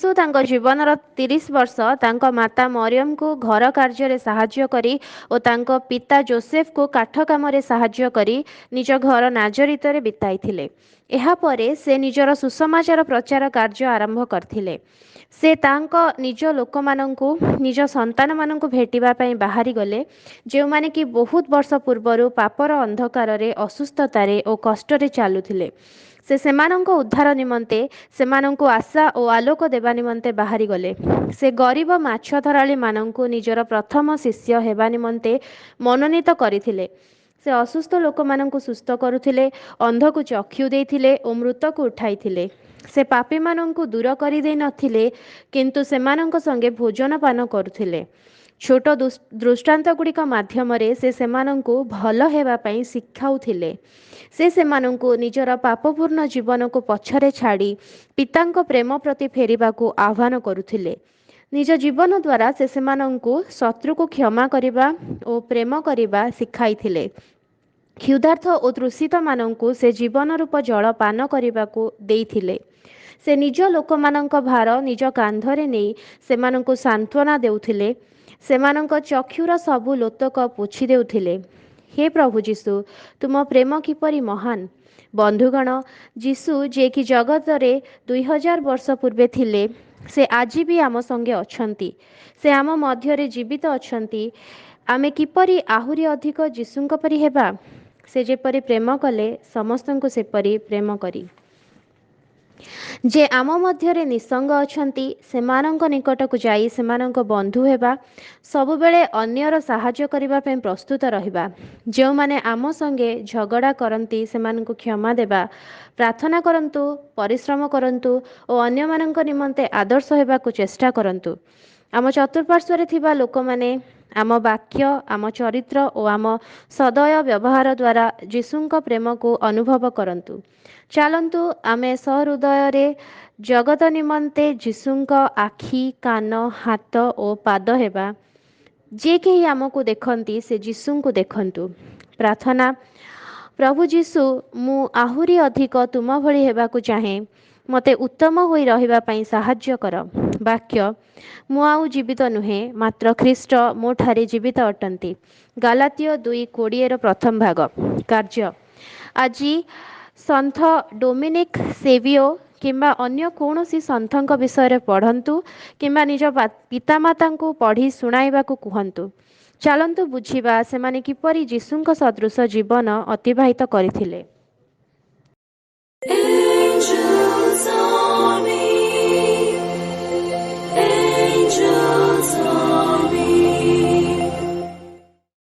ଯୀଶୁ ତାଙ୍କ ଜୀବନର 30 ବର୍ଷ ତାଙ୍କ ମାତା ମରିୟମଙ୍କୁ ଘର କାର୍ଯ୍ୟରେ ସାହାଯ୍ୟ କରି ଓ ତାଙ୍କ ପିତା ଜୋସେଫଙ୍କୁ କାଠ କାମରେ ସାହାଯ୍ୟ କରି ନିଜ ଘର ନାଜରିତରେ ବିତାଇଥିଲେ। ଏହାପରେ ସେ ନିଜର ସୁସମାଚାର ପ୍ରଚାର କାର୍ଯ୍ୟ ଆରମ୍ଭ କରିଥିଲେ। ସେ ତାଙ୍କ ନିଜ ଲୋକମାନଙ୍କୁ, ନିଜ ସନ୍ତାନମାନଙ୍କୁ ଭେଟିବା ପାଇଁ ବାହାରି ଗଲେ, ଯେଉଁମାନେ କି ବହୁତ ବର୍ଷ ପୂର୍ବରୁ ପାପର ଅନ୍ଧକାରରେ, ଅସୁସ୍ଥତାରେ ଓ କଷ୍ଟରେ ଚାଲୁଥିଲେ। ସେ ସେମାନଙ୍କ ଉଦ୍ଧାର ନିମନ୍ତେ, ସେମାନଙ୍କୁ ଆଶା ଓ ଆଲୋକ ଦେବା ନିମନ୍ତେ ବାହାରି ଗଲେ। ସେ ଗରିବ ମାଛ ଧରାଳିମାନଙ୍କୁ ନିଜର ପ୍ରଥମ ଶିଷ୍ୟ ହେବା ନିମନ୍ତେ ମନୋନୀତ କରିଥିଲେ। ସେ ଅସୁସ୍ଥ ଲୋକମାନଙ୍କୁ ସୁସ୍ଥ କରୁଥିଲେ, ଅନ୍ଧକୁ ଚକ୍ଷୁ ଦେଇଥିଲେ ଓ ମୃତକୁ ଉଠାଇଥିଲେ। ସେ ପାପୀମାନଙ୍କୁ ଦୂର କରିଦେଇ ନଥିଲେ, କିନ୍ତୁ ସେମାନଙ୍କ ସଙ୍ଗେ ଭୋଜନ ପାନ କରୁଥିଲେ। ଛୋଟ ଦୃଷ୍ଟାନ୍ତ ଗୁଡ଼ିକ ମାଧ୍ୟମରେ ସେ ସେମାନଙ୍କୁ ଭଲ ହେବା ପାଇଁ ଶିଖାଉଥିଲେ। ସେ ସେମାନଙ୍କୁ ନିଜର ପାପପୂର୍ଣ୍ଣ ଜୀବନକୁ ପଛରେ ଛାଡ଼ି ପିତାଙ୍କ ପ୍ରେମ ପ୍ରତି ଫେରିବାକୁ ଆହ୍ୱାନ କରୁଥିଲେ। ନିଜ ଜୀବନ ଦ୍ୱାରା ସେ ସେମାନଙ୍କୁ ଶତ୍ରୁକୁ କ୍ଷମା କରିବା ଓ ପ୍ରେମ କରିବା ଶିଖାଇଥିଲେ। କ୍ଷୁଧାର୍ଥ ଓ ତୃଷିତମାନଙ୍କୁ ସେ ଜୀବନ ରୂପ ଜଳ ପାନ କରିବାକୁ ଦେଇଥିଲେ। ସେ ନିଜ ଲୋକମାନଙ୍କ ଭାର ନିଜ କାନ୍ଧରେ ନେଇ ସେମାନଙ୍କୁ ସାନ୍ତ୍ୱନା ଦେଉଥିଲେ। ସେମାନଙ୍କ ଚକ୍ଷୁର ସବୁ ଲୋତକ ପୋଛି ଦେଉଥିଲେ। ହେ ପ୍ରଭୁ ଯୀଶୁ, ତୁମ ପ୍ରେମ କିପରି ମହାନ! ବନ୍ଧୁଗଣ, ଯୀଶୁ ଯିଏକି ଜଗତରେ 2000 ବର୍ଷ ପୂର୍ବେ ଥିଲେ, ସେ ଆଜି ବି ଆମ ସଙ୍ଗେ ଅଛନ୍ତି। ସେ ଆମ ମଧ୍ୟରେ ଜୀବିତ ଅଛନ୍ତି। ଆମେ କିପରି ଆହୁରି ଅଧିକ ଯୀଶୁଙ୍କ ପରି ହେବା? ସେ ଯେପରି ପ୍ରେମ କଲେ, ସମସ୍ତଙ୍କୁ ସେପରି ପ୍ରେମ କରି। ଯେ ଆମ ମଧ୍ୟରେ ନିଃସଙ୍ଗ ଅଛନ୍ତି, ସେମାନଙ୍କ ନିକଟକୁ ଯାଇ ସେମାନଙ୍କ ବନ୍ଧୁ ହେବା। ସବୁବେଳେ ଅନ୍ୟର ସାହାଯ୍ୟ କରିବା ପାଇଁ ପ୍ରସ୍ତୁତ ରହିବା। ଯେଉଁମାନେ ଆମ ସଙ୍ଗେ ଝଗଡ଼ା କରନ୍ତି, ସେମାନଙ୍କୁ କ୍ଷମା ଦେବା। ପ୍ରାର୍ଥନା କରନ୍ତୁ, ପରିଶ୍ରମ କରନ୍ତୁ ଓ ଅନ୍ୟମାନଙ୍କ ନିମନ୍ତେ ଆଦର୍ଶ ହେବାକୁ ଚେଷ୍ଟା କରନ୍ତୁ। ଆମ ଚତୁଃପାର୍ଶ୍ୱରେ ଥିବା ଲୋକମାନେ ଆମ ବାକ୍ୟ, ଆମ ଚରିତ୍ର ଓ ଆମ ସଦୟ ବ୍ୟବହାର ଦ୍ୱାରା ଯୀଶୁଙ୍କ ପ୍ରେମକୁ ଅନୁଭବ କରନ୍ତୁ। ଚାଲନ୍ତୁ ଆମେ ସହୃଦୟରେ ଜଗତ ନିମନ୍ତେ ଯୀଶୁଙ୍କ ଆଖି, କାନ, ହାତ ଓ ପାଦ ହେବା। ଯିଏ କେହି ଆମକୁ ଦେଖନ୍ତି, ସେ ଯୀଶୁଙ୍କୁ ଦେଖନ୍ତୁ। ପ୍ରାର୍ଥନା। ପ୍ରଭୁ ଯୀଶୁ, ମୁଁ ଆହୁରି ଅଧିକ ତୁମ ଭଳି ହେବାକୁ ଚାହେଁ। ମୋତେ ଉତ୍ତମ ହୋଇ ରହିବା ପାଇଁ ସାହାଯ୍ୟ କର। ବାକ୍ୟ: ମୁଁ ଆଉ ଜୀବିତ ନୁହେଁ, ମାତ୍ର ଖ୍ରୀଷ୍ଟ ମୋ ଠାରେ ଜୀବିତ ଅଟନ୍ତି। ଗାଲାତୀୟ 2:20ର ପ୍ରଥମ ଭାଗ। କାର୍ଯ୍ୟ: ଆଜି ସନ୍ଥ ଡୋମିନିକ୍ ସେଭିଓ କିମ୍ବା ଅନ୍ୟ କୌଣସି ସନ୍ଥଙ୍କ ବିଷୟରେ ପଢ଼ନ୍ତୁ କିମ୍ବା ନିଜ ପିତାମାତାଙ୍କୁ ପଢ଼ି ଶୁଣାଇବାକୁ କୁହନ୍ତୁ। ଚାଲନ୍ତୁ ବୁଝିବା ସେମାନେ କିପରି ଯୀଶୁଙ୍କ ସଦୃଶ ଜୀବନ ଅତିବାହିତ କରିଥିଲେ।